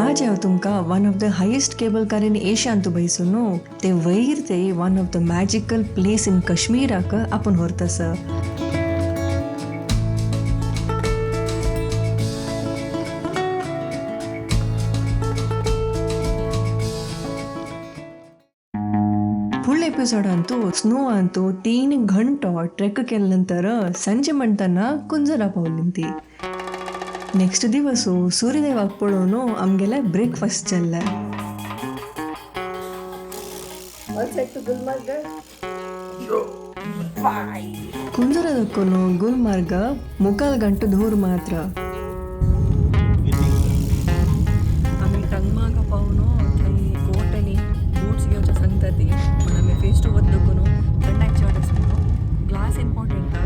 आज हांव तुमकां one of the highest cable car in एशियांतू बैसून ते वयर ते one of the magical place in कश्मीराक आपूण व्हरता. फुडल्या एपिसोडांतू स्नो अंतू 3 घंटो ट्रेक केले ನಂತರ ಸಂಜೆ ಮಂಟನ ಕುಂಜರ पावली. ನೆಕ್ಸ್ಟ್ ದಿವಸ ಸೂರ್ಯದೇವಾಗ್ ಪಳೋನು आमगेले ಬ್ರೇಕ್ಫಾಸ್ಟ್ चल्ले. ಕುಂಜರದಕ್ಕೂ ಗುಲ್ಮಾರ್ಗ ಮುಕ್ಕಾಲು ಗಂಟೆ ದೂರ ಮಾತ್ರ. आमी टंगमार्ग पावून थंय कोट आनी बूट्स घेवचे सांगता ती पण आमी फेस टू वतकून थंडाय चड आसा म्हणून ग्लास इंपॉर्टंट,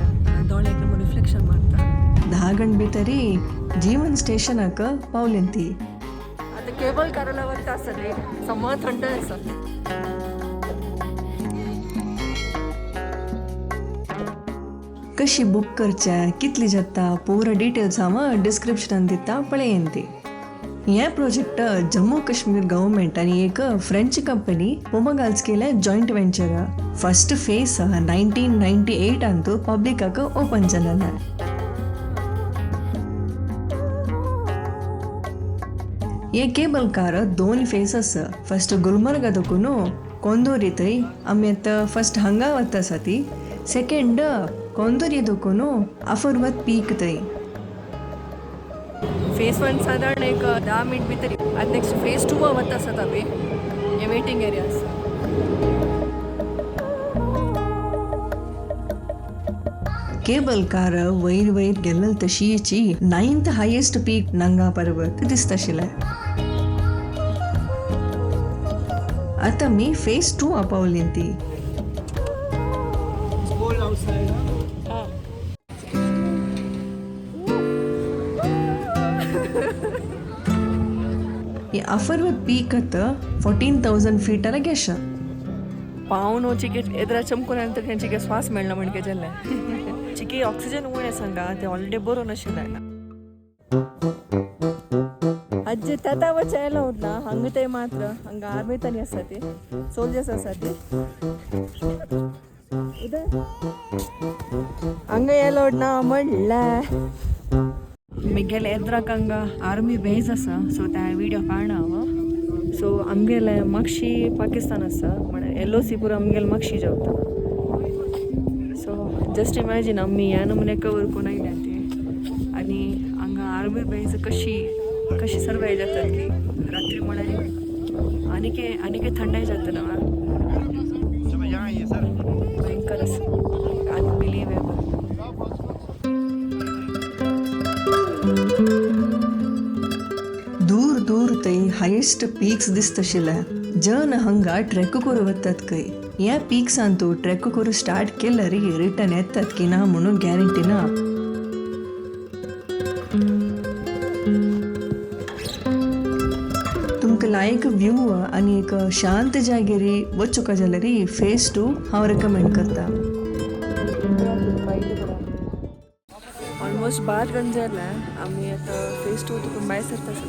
दोळ्याक रिफ्लेक्शन मारता. 10 गंಟೆ भितरी जीवन स्टेशनाक पावली ती. आतां केबल काराला वता आसा रे, समा थंड आसा. कशी बुक करचे, कितली जाता, पुरा डिटेल्स हांव डिस्क्रिप्शनान दिता, पळयन ती. हें प्रोजेक्ट जम्मू काश्मीर गव्हर्मेंट आनी एक फ्रेंच कंपनी पोमगाल्स केलें joint venture. First face 1998 Antu पब्लिकाक open जालेलें. हे केबल कार 2 फेस आसा. फर्स्ट गुलमर्गा दकून कोंदोरी थंय आमी आतां फर्स्ट हांगा वता आसा ती. सेकंड कोंदोरी दकून अफरवत पीक थंय. फेस वन सादारण एक 10 मिनट भितर. आतां नेक्स्ट फेस टू वता आसात आमी. हे वेटिंग एरिया आसा. केबल कार वयर वयर गेल्ले तशीची 9th highest peak Nanga Parbat दिसताशिल्लें. आतां आमी फेस 2 पावली ती. ಈ ಅಫರ್ವತ್ ಪೀಕ್ ಅತ್ತ 14,000 ಫೀಟರ ಗೆಶ. पावन चिके एदरा चमकून आनी तुका चिके श्वास मेळना म्हणके जाल्लें. चिके ऑक्सिजन उणें सांगा ते ऑलरेडी बरो नाशिल्लें. आजी ताता वचयला उरना हांगा ते मात्र हांगा आर्मी तांणी आसा ती सोल्जर्स आसा ती उदय हांगा येयलो ना म्हणलें. मिगेले एद्राक हांगा आर्मी बेज आसा, सो ते विडियो काडना हांव. सो आमगेले मागशी पाकिस्तान आसा, म्हळ्यार एल ओ सी पुरो आमगेले मागशी जेवता. सो जस्ट इमॅजीन आमी ह्या नमुने कवर करून आयल्या ती आनी हांगा आर्मी बेज कशी कशी सर्वाय जातात की रात्री म्हळ्यार आनीके आनीके थंडाय जाता ना, भयंकर आसा, अनबिलिवेबल. दूर दूर थंय हायेस्ट पीक्स दिसताशिल्ले. जन हांगा ट्रेक करूं वतात खंय. ह्या पिक्सान तूं ट्रेक करूं स्टार्ट केल्यार रिटर्न येतात की ना म्हणून गॅरंटी ना. तुमकां लायक व्यू आनी एक शांत जागेर वचूंक जाल्यार फेस 2 हांव रेकमेंड करता. ऑलमोस्ट 12 गंज जालें, आमी आतां फेस 2 तुका भायर सरता आसा.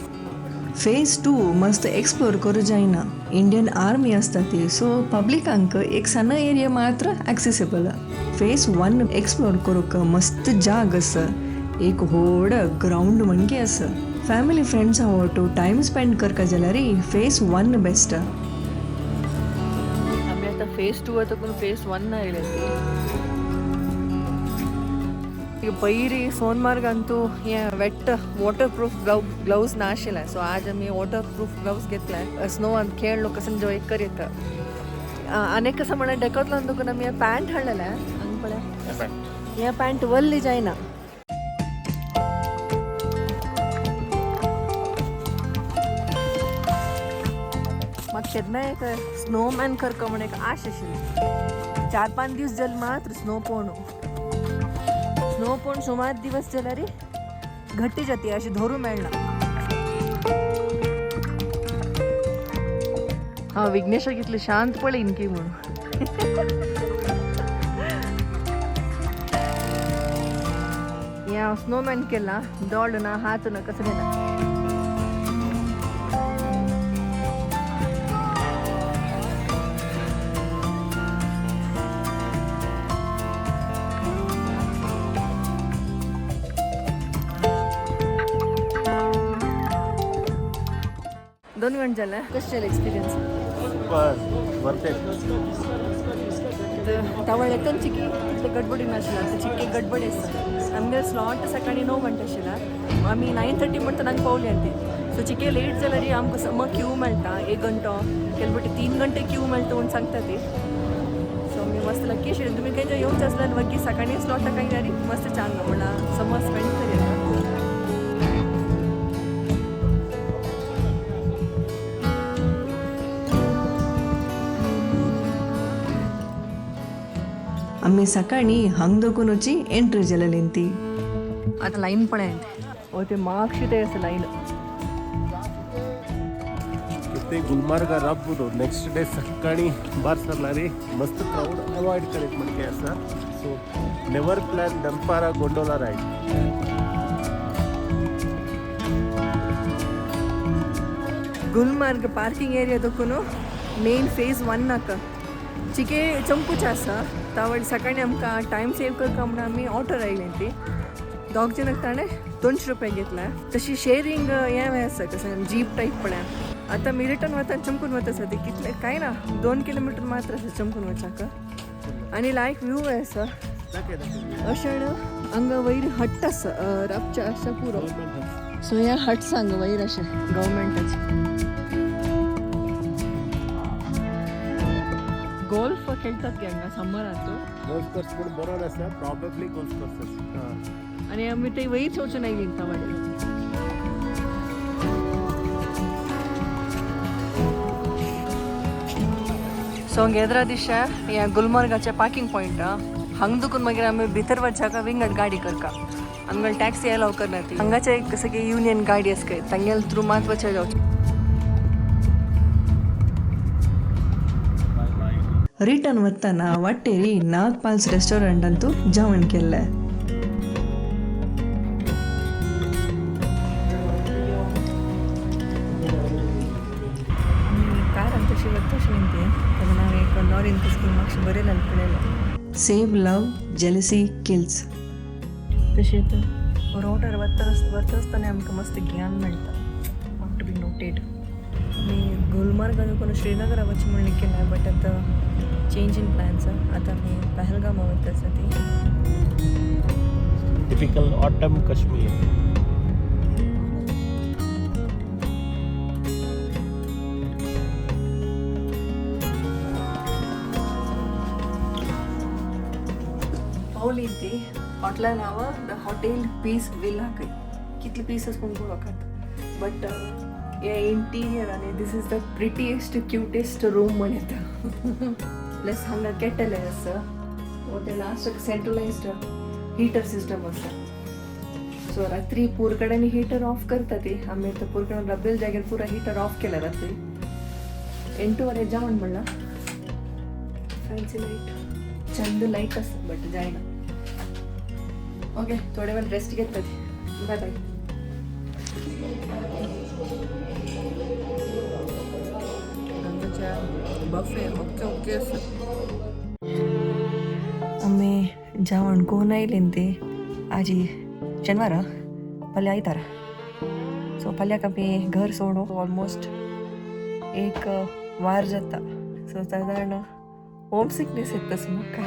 फेस 2 मस्त एक्सप्लोर करूं जायना, इंडियन आर्मी आसता ती, सो पब्लिकांक एक सಣ್ಣ एरिया मात्र एक्सेसिबल. फेस 1 एक्सप्लोर करूंक मस्त जाग आसा, एक व्हड ग्रावंड म्हणके आसा. फॅमिली फ्रेंड्सां वटू टायम स्पेंड करका जाल्यार फेस 1 बेस्ट. आमी आतां फेस 2 आतां पूण फेस 1 आयले ती. ಈಗ ಬೈರಿ ಸೋನ್ಮಾರ್ಗ್ ಅಂತೂ ವೆಟ್ ವಾटर प्रूफ ग्लव्स नाशिल्लें, सो आज आमी वॉटर प्रूफ ग्लव्स घेतले. स्नो ಅಂತ ಕೇಳಲು ಸಂಜೆ करीत आनी कसं म्हळ्यार डेकोतलोन तुका आमी पॅन्ट हाडलेलें हांगा पळय, हें पॅन्ट वल्ली जायना. म्हाका केन्ना एक स्नोमॅन करका म्हण एक आश आशिल्ली. 4-5 दीस जाले मात्र स्नो पळोवन, स्नो पळोवन सुमार दिवस जाल्यार घट्टी जाती अशी धरूं मेळना. हांव विघ्नेशाक इतलें शांत पळयन की म्हणून. हें हांव स्नोमॅन केला, दोळ ना हात ना कसलें ना. 2 ಗಂಟೆ जालें. कशें जालें एक्सपिरियन्स? Super, worth it. तवळ येतन चिकी तितले गडबडी नाशिल्ला. आतां चिके गडबडी आसता. आमगे स्लॉट सकाळी 9 गंटे आशिल्ला, आमी 9:30 म्हणटा हांगा पावली ती. सो चिके लेट जाल्यार आमकां सम क्यू मेळटा 1 घंटो, केल फावटी 3 घंटे क्यू मेळटा म्हूण सांगता ती. सो आमी मस्त लक्की आशिल्ली. तुमी खंय येवचें आसल्यार वग्गी सकाळी स्लॉट कांय जाली मस्त चांग म्हणल्यार समज स्पेंड करूया. आमी सकाळी हांग दोकूनची एंट्री जालेली ती. आता लाईन पण आहे ते मागशी ते असं लाईन. ते गुलमर्ग रब्बुದು ನೆಕ್ಸ್ಟ್ ಡೇ सकाळी भायर सरला रे मस्त क्राऊड अवॉइड करीत म्हणजे आसा. सो नेवर प्लॅन दनपारा gondola ride. Gulmarg parking area दोकून मेन फेज 1 नाका चिके चंपूच आसा. तावळ सकाळी आमकां टायम सेव करता म्हणून आमी ऑटो रायली ती. दोग जाणांक ताणें 200 रुपया घेतला. तशी शेरींग हें आसा कसं जीप टायप पळय. आतां आमी रिटर्न वता चमकून वता आसा ती कितले कांय ना 2 किलोमिटर मात्र आसा चमकून वचाक. आनी लायक व्यू आसा अशें हांगा वयर हट आसा राबचें आसा पुरो. सो हे हट्स हांगा वयर अशें गव्हर्मेंटाचे. गोल्फ खेळतात की हांगा समरांत. गोल्फ कोर्स पूण बरो आसा, प्रॉबेबली गोल्फ कोर्स आसा. आनी आमी ते वयर वचून आयली तावडे. सो हांगा एदरा दिशा ह्या गुलमर्गाचे पार्किंग पॉयंट हांग दुकून मागीर आमी भितर वचच्याक विंगड गाडी करका. आमगेली टॅक्सी अलाव करना ती. हांगाचे एक सगळे युनियन गाडी आसा तांगेले थ्रू मात वचचे जावचें. रिटर्न वतना वाटेरी नागपाल्स रेस्टॉरंटांतू जेवण केल्लें. कार तशी वता अशें न्ही तेन्ना हांवें एक लॉरीन तशें मातशें बरें पळयलें. Save love jealousy kills. तशेंच रोडार वता वता आसतना आमकां मस्त ज्ञान मेळटा. Want to be noted. आमी गुलमर्गा देखून श्रीनगरा वचूं म्हूण केलें, बट आतां चेंज इन प्लॅन्स. आतां आमी पहलगामा वता आसा ती. Typical autumn Kashmir. पावली ती हॉटेला नांव the hotel piece villa खंय. कितले पीस आसा पूण पळोवकात, बट हे इंटिरियर आनी this is the prettiest cutest room म्हण येता. प्लस हांगा केटल आसा, ते लास्टाक सेंट्रलायज्ड हिटर सिस्टम आसा. सो रात्री पूर कडेन हिटर ऑफ करता ती. आमी आतां पूर कडेन रब्बेल जाग्यार पुरा हिटर ऑफ केला. रात्री 8 वरां जेवण म्हणलां. फॅन्सी लायट चंद लायट आसा बट जायना. ओके, थोडे वेळ रेस्ट घेता ती. Bye bye. Buffet okay okay आसा. आमी जेवण कोण आयली ती आजी शेनवार फाल्यां आयतार. सो फाल्यांक आमी घर सोडून ऑलमोस्ट 1 वार जाता. सो सादारण होम सिकनेस येता म्हाका.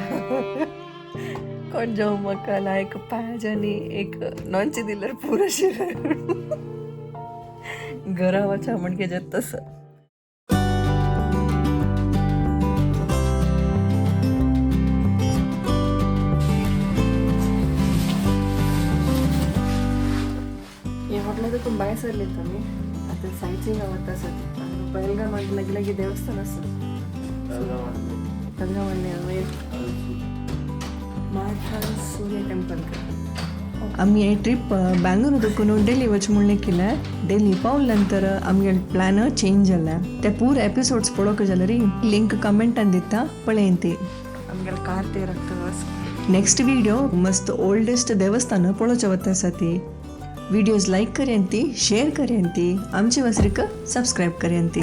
कोण जेवण म्हाका लायक पाज आनी एक नॉनचे दिल्यार पुरो अशें घरा वचा म्हणजे जाता तसं. हे हॉटेला देखून भायर सरलेत आमी. आतां सायट सिंगा वता आसा. पहलगाम लागीं लागीं देवस्थान आसा तांगा वयर मार्थांड सूर्य टेम्पल. आमी हे ट्रिप बँगलोर दोकून डेली वच म्हणलें केलें. डेली पावले नंतर आमगे प्लॅन चेंज जालें. ते पूर एपिसोड्स पळोवंक जाल्यार लिंक कमेंटान दिता पळयन ती. आमगेले कार ते राखता. नेक्स्ट व्हिडिओ मस्त ओल्डेस्ट देवस्थान पळोवचें वता आसा ती. व्हिडियोज लायक करयांती, शेअर करयांती, आमचे वसरीक सबस्क्रायब करयांती.